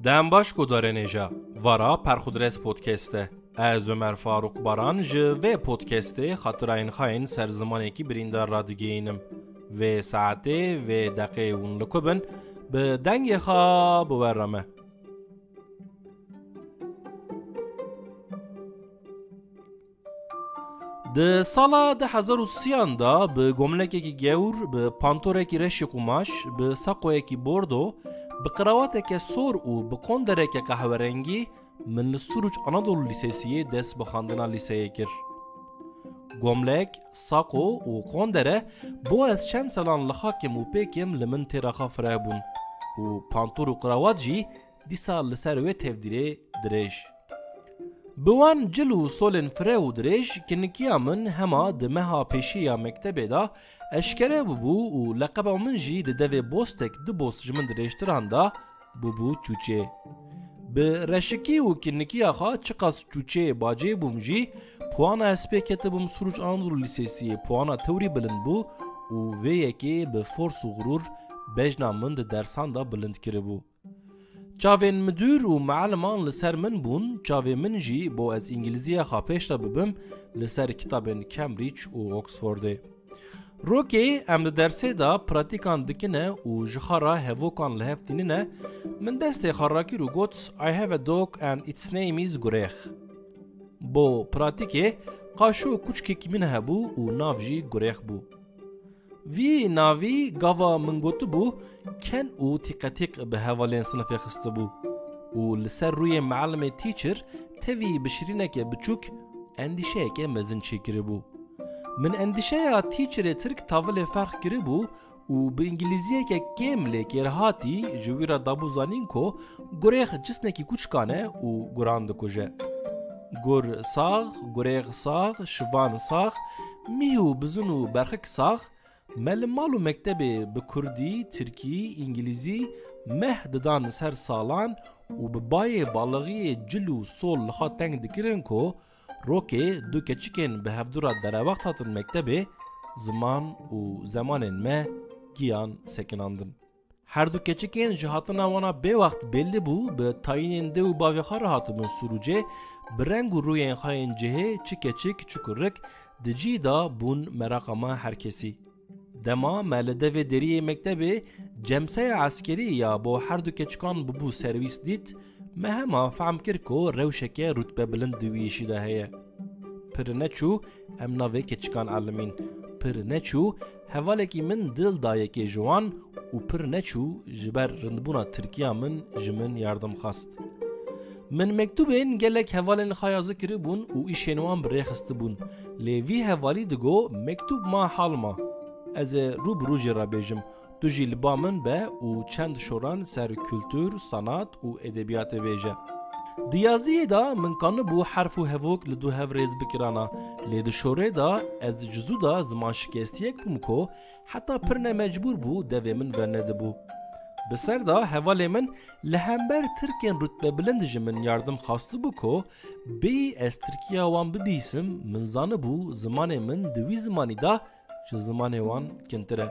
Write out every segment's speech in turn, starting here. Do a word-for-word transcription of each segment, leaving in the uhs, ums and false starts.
Dem baş guhdarên hêja. Vara Perxudres Podcast e. Ez Ömer Faruk Baran ji vê podcastê xatirayên xwe yên ser zimanekî birîndar radigihînim. Vê saetê, vê deqê hûn li ku bin, bi dengê xwe bi we re me. Di sala du hezar û sêyan de bi gomlekekî gewr, bi pantorekî reşî qumaş, bi saqoyekî bordo, bi qirawateke sor û bi qondereke qehwerengî min li Suruç Anadolu Lîsesiyê dest bi xwendina lîseyê kir. Gomlek, saqo û qondere bo ez çend selan li xakim û pêkim li min têra xwe fireh bûn û pantor û qirawat jî dîsa li ser wê tevdîrê dirêj. Bi wan cil û solên fireh û dirêj, kinikiya min hema di meha pêşî ya mektebê de eşkere bûbû û leqeba min jî di devê bostek du bost ji min dirêjtiran de bûbû Çûçê. Bi reşikî û kinikiya xwe çiqas Çûçê bacê bûm jî, puana ez pê ketibûm Suruç Anadolu Lîsesiyê puana tewrî bilind bû û vê yekê bi fors û xurûr bejna min di dersan de bilind kiribû. Çavên midûr û mealiman li ser min bûn, çavê min jî bo ez îngilîziya xwe pêş de bibim li ser kitabên Cambridge û Oxfordê. Rokê em di dersê de pratîkan dikine û ji xwe re hevokan li hev tînine, min destê xwe rakir û got, "I have a dog and its name is Gurêx." Bo pratîkê, qaşo kuçkekî min hebû û nav jî Gurêx bû. Vî navî gava min gotibû, ken û tîqetîq bi hevalên sinifê xistibû û li ser rûyê mealimê teacher tevî bi şirîneke biçûk endîşeyeke mezin çêkiribû. Min endîşeya teacherê tirk tavilê ferq kiribû û bi îngilîziyeke kêm lê kêrhatî ji wî re dabû zanîn ku Gurêx cisnekî kuçkan e û guran dikuje. Gur sax, gurêx sax, şivan sax, mîh û bizin û berxik sax, me li mal û mektebê bi kurdî, tirkî, îngilîzî meh didan ser salan û bi bayê balixiyê cil û sol li xwe teng dikirin ku rokê du keçikên bi hevdû re derewext hatin mektebê, ziman û zemanên me giyan sekinandin. Her du keçikên ji hatina wana bêwext bellî bû, bi tayînên dê û bavê xwe re hatibûn Sûrûcê, bi reng û rûyên xwe yên cihê çi keçik çi kurik di cî de bûn meraqa me her kesî. Dema me li devê deriyê mektebê cemseya eskerî ya bo her du keçikan bûbû servîs dît, me hema fehm kir ku rewşeke rutbebilind di wî îşî de heye. Pir neçû em navê keçikan elimîn. Pir neçû hevalekî min dil da yekê ji wan û pir neçû ji ber rindbûna tirkiya min ji min yardim xwest. Min mektûbên gelek hevalên xwe yazî kiribûn û îşên wan bi rê xistibûn. Lê vî hevalî digo, mektûb ma hal ma. Ez ê rû bi rû jê re bêjim. Tu jî li ba min be û çend şoran ser kultur, sanat û edebiyatê bêje. Di yaziyê de min kanibû herf û hevok li du hev rêz bikirana, lê di şorê de ez ji zû de ziman şikestiyek bûm ku heta pir ne mecbûr bû devê min vernedibû. Bi ser de hevalê min li hember tirkên rutbebilind ji min yardim xwastibû ku bêyî ez tirkiya wan bibîsim, min zanibû zimanê min di wî zimanî de ji zimanê wan kintir e.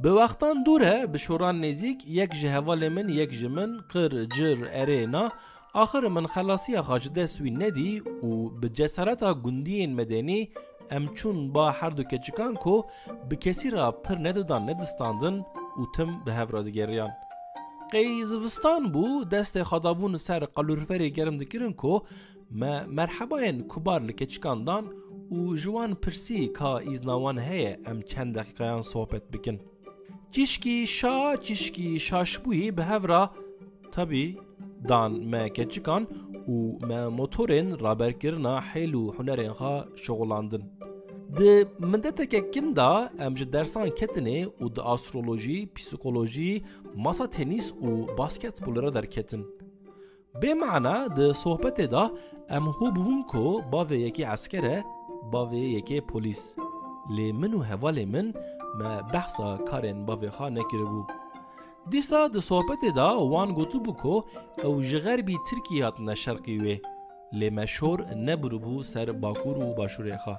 Bi wextan dûr e, bi şoran nêzîk, yek ji hevalê min, yek ji min, qir, cir, erê, na, axir min xelasiya xwe ji dest wî nedî û bi cesareta gundiyên medenî em çûn ba her du keçikan ku bi kesî re pir nedidan nedistandin û tim bi hev re digeriyan. Qey zivistan bû, destê xwe dabûn ser kaloriferê germ dikirin ku me merhebayên kubar li keçikan dan û ji wan pirsî ka îzna wan heye em çend deqîqeyan sohbet bikin. Çîşkî şa, çîşkî şaşbûyî bi hev re, tabî, dan me keçikan û me motorên raberkirina hêl û hunerên xwe şixulandin. Di mideteke kin de em ji dersan ketinê û di astrolojî, psîkolojî, masa tenîs û basketbolê re derketin. Bê mana di sohbetê de em hû bûbûn ku bavê yekê esker e, bavê yekê polîs. Lê min û hevalê min me behsa karên bavê xwe nekiribû. Dîsa di sohbetê de wan gotibû ku ew ji xerbî Tirkiyê hatine şerqî wê. Lê me şor nebiribû ser bakur û başûrê xwe.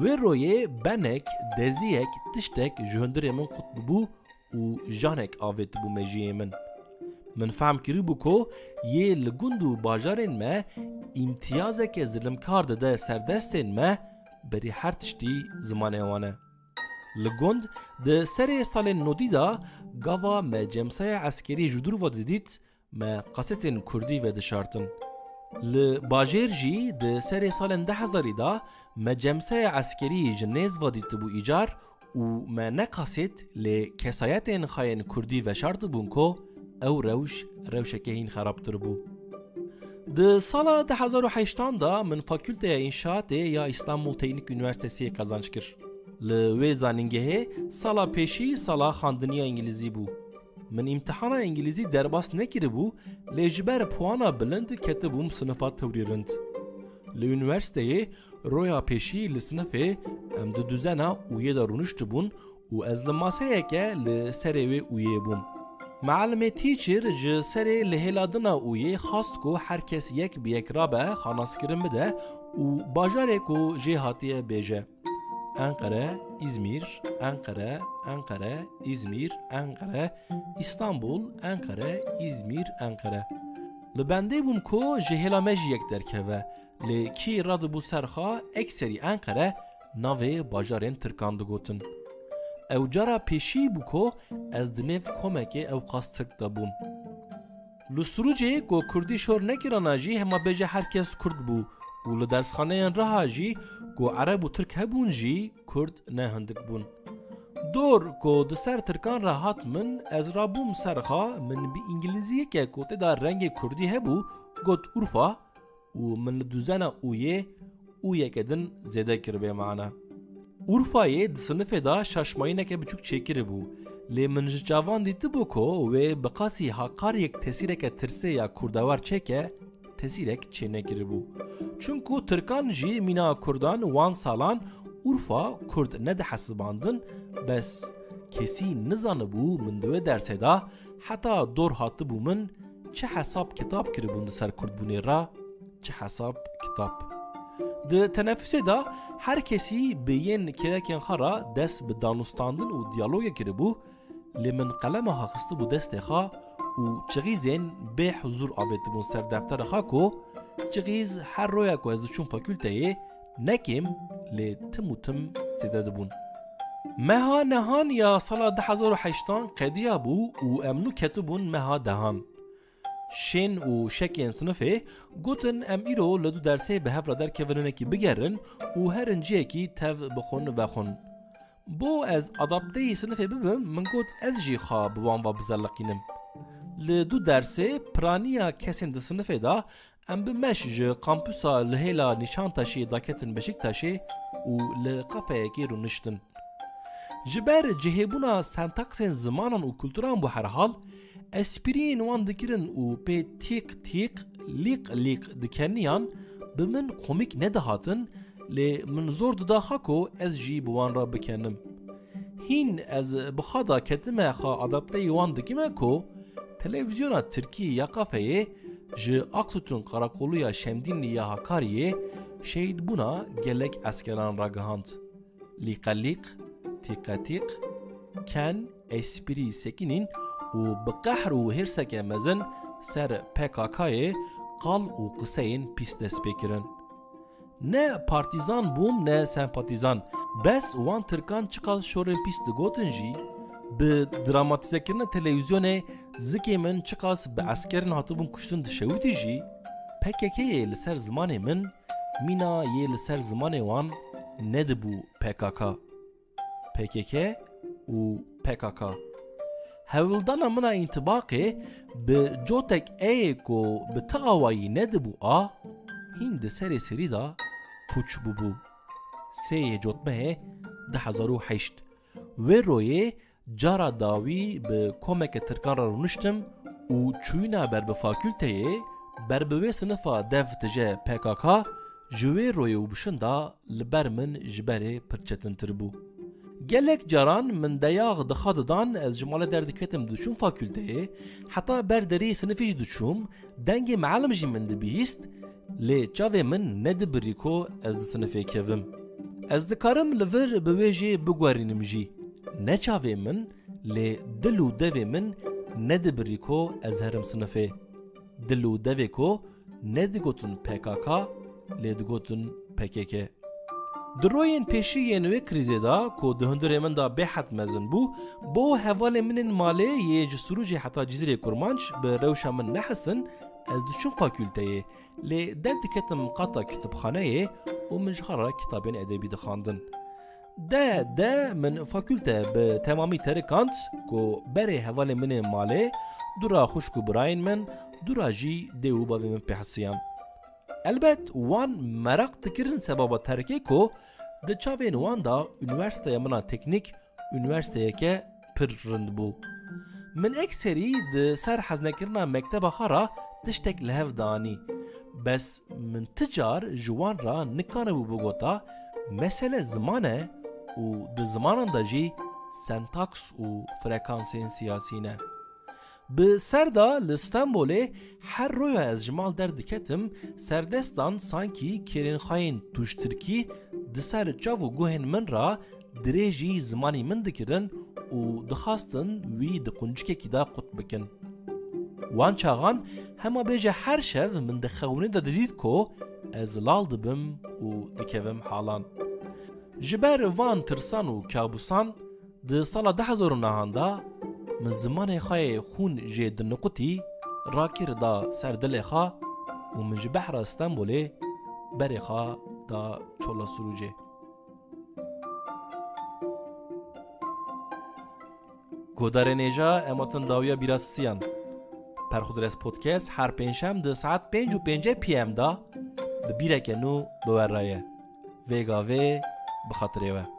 Wê royê benek, deziyek, tiştek ji hundirê min qut bûbû û janek avêtibû mejiyê min. Min fehm kiribû ku yê li gund û bajarên me îmtiyazeke zilimkar dide serdestên me, berî her tiştî zimanê wan e. Li gund di serê salên nodî de gava me cemsaya eskerî ji dûr ve didît, me kasetên kurdî vedişartin. Li bajêr jî di serê salên du hezarî de me cemsaya eskerî ji nêz ve dîtibû îcar û me ne kaset lê kesayetên xwe yên kurdî veşartibûn ku ew rewş rewşeke hîn xerabtir bû. Di sala du hezar û heştan de min Fakülteya Înşaatê ya Îstanbul Teknîk Üniversitesiyê qezenc kir. Li wê zanîngehê sala pêşî sala xwendiniya îngilîzî bû. Min îmtihana îngilîzî derbas nekiribû, lê ji ber puana bilind ketibûm sinifa tewrî rind. Li unîversîteyê roya pêşî li sinifê em di duzena uyê de rûniştibûn û ez li maseyeke li serê wê uyê bûm. Mealimê teacher ji serê li hêla din a uyê xwest ku her kes yek bi yek rabe xanaskirin bide û bajarê ku jê hatiye bêje. Enqere, Îzmîr, Enqere, Enqere, Îzmîr, Enqere, Îstanbul, Enqere, Îzmîr, Enqere. Li bendê bûm ku ji hêla me jî yek derkeve, lê kî radibû ser xwe ekserî Enqere navê bajarên Tirkan digotin. Ew cara pêşî bû ku ez di nêv komekê ewqas Tirk de bûm. Li Sirûcê ku Kurdî şor nekirana jî hema bêje her kes Kurd bû û li dersxaneyên reha jî ku Ereb û Tirk hebûn jî Kurd ne hindik bûn. Dor ku di ser Tirkan re hat min, ez rabûm ser xwe, min bi îngilîziyeke ku tê de rengê Kurdî hebû, got Urfa û min li duzena uyê uyeke din zêde kir bê mana. Urfayê di sinifê de şaşmayîneke biçûk çêkiribû, lê min ji çavan dîtibû ku wê bi qasî haqariyek tesîreke tirsê ya kurdewar çêke, tesîrek çênekiribû. Çunku Tirkan jî mîna Kurdan wan salan Urfa Kurd nedihesibandin, bes kesî nizanibû min di wê dersê de heta dor hatibû min çi hesab kitab kiribûn di ser Kurdbûnê re, çi hesab kitab. Di tenefusê de her kesî bi yên kêlekên xwe re dest bi danûstandin û diyalogê kiribû, lê min qelema xwe xistibû destê xwe û çixîzên bê huzûr avêtibûn ser deftera xwe ku çixîz her roya ku ez diçûm fakülteyê ne kêm lê tim û tim zêde dibûn. Meha nehan ya sala du hezar û heştan qediya bû û em nû ketibûn meha dehan. Şên û şekên sinifê gotin, em îro li du dersê bi hev re derkevin hinekî bigerin û herin cihekî tev bixwin vexwin. Bo ez adapteyî sinifê bibim, min got ez jî xwe bi wan ve bizeliqînim. Li du dersê piraniya kesên di sinifê de em bi meş ji kampûsa li hêla Nîşantaşê daketin Beşiktaşê û li kafeyekê rûniştin. Ji ber cihêbûna sentaksên zimanan û kulturan bû herhal, espriyên wan dikirin û pê tîq tîq, lîq lîq dikeniyan bi min komîk nedihatin, lê min zor dida xwe ku ez jî bi wan re bikenim. Hîn ez bi xwe de ketime xwe adapteyî wan dikime ku televîzyona tirkî ya kafeyê ji Aksutun Karakolu ya Şemdînlî ya Hakariyê şehîdbûna gelek eskeran ragihand. Lîqelîq, tîqetîq, ken, esprî sekinîn û bi qehr û hêrseke mezin ser P K K'yê qal û qiseyên pîs dest pê kirin. Ne partîzan bûm ne sempatîzan. Bes wan tirkan çiqas şorên pîs digotin jî, bi dramatîzekirina televîzyonê zikê min çiqas bi eskerin hatibûn kuştin dişewitî jî, P K K'yê li ser zimanê min mîna yê li ser zimanê wan nedibû P K K. P K K û P K K. Hewldana min a întîbaqê bi cotek ê yê ku bi ti awayî nedibû a, hîn di serê serî de pûç bûbû. Sê yê cotmehê du hezar û heşt. Wê royê cara dawî bi komeke tirkan re rûniştim û çûyîna ber bi fakülteyê, ber bi wê sinifa dev tije P K K, ji wê royê û bişinda li ber min ji berê pir çetintir bû. Gelek caran min deyax di xwe didan, ez ji malê derdiketim diçûm fakülteyê, heta ber deriyê sinifê jî diçûm, dengê mealim jî min dibihîst, lê çavê min nedibirî ku ez di sinifê kevim. Ez dikarim li vir bi wê jê biguherînim jî. Ne çavê min, lê dil û devê min nedibirî ku ez herim sinifê. Dil û devê ku nedigotin P K K, lê digotin P K K. Di royên pêşî yên wê krîzê de ku di hundirê min de bêhed mezin bû, bo hevalên min ên malê yê ji Sirûcê heta Cizîrê Kurmanc bi rewşa min nehesin, ez diçûm fakulteyê. Lê derdiketim qata kitibxaneyê û min ji xwe re kitabên edebî dixwandin. De de min fakulte bi temamî terikand ku berê hevalên min ên malê, dûra xwişk û birayên min, dûra jî dê û bavê min pê hesiyan. Elbet wan meraq dikirin sebaba terikê ku di çavên wan de unîversîteya min a teknîk unîversîteyeke pir rind bû. Min ekserî di ser heznekirina mekteba xwe re tiştek li hev dianî. Bes min ti car ji wan re nikanibû bigota, mesele ziman e û di zimanan de jî sentaks û frekansên siyasî ne. Bi ser de li Stenbolê her roya ez ji mal derdiketim, serdestan sankî kêrên xwe yên tûjtirkî di ser çav û guhên min re dirêjî zimanî min dikirin û dixwastin wî di quncikekî de qut bikin. Wan çaxan hema bêje her şev min di xewnê de didît ku ez lal dibim û dikevim halan. Ji ber van tirsan û kabûsan, di sala du hezar û nehan de min zimanê xwe yê xûn jê diniqutî, rakir da ser dilê xwe û min ji behra Stenbolê berê xwe da çola Sirûcê. Guhdarên hêja, em hatin dawiya bîra sisiyan. Perxudres Podcast her pêncşem di saet pênc û pêncî P M de bi bîreke nû bi we re ye. Vê gavê bi xatirê we.